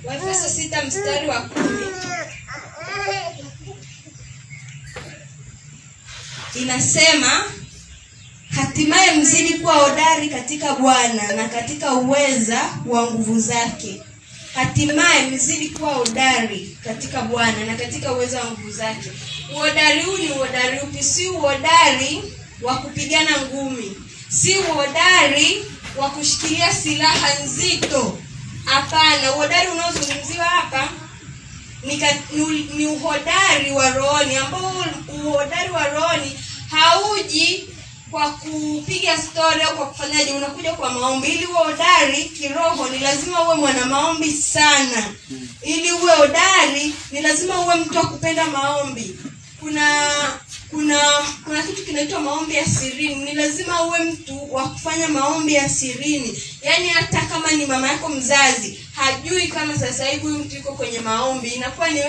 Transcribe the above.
Waefeso 6 mstari wa 10 inasema, hatimaye mzidi kuwa hodari katika Bwana na katika uweza wa nguvu zake. Hatimaye mzidi kuwa hodari katika Bwana na katika uweza wa nguvu zake. Uhodari huu ni uhodari upi? Si uhodari wa kupigana ngumi, si uhodari wa kushikilia silaha nzito. Hapana, uhodari unaozungumziwa hapa ni uhodari wa rohoni, ambao uhodari wa rohoni hauji kwa kupiga story au kwa kufanyaje, unakuja kwa maombi. Ili uwe hodari kiroho ni lazima uwe mwana maombi sana. Ili uwe hodari ni lazima uwe mtu wa kupenda maombi. Kuna kitu kinaitwa maombi ya sirini. Ni lazima uwe mtu wa kufanya maombi ya sirini, yaani hata kama ni mama yako mzazi hajui kama sasa hivi huyu mtu yuko kwenye maombi, inakuwa ni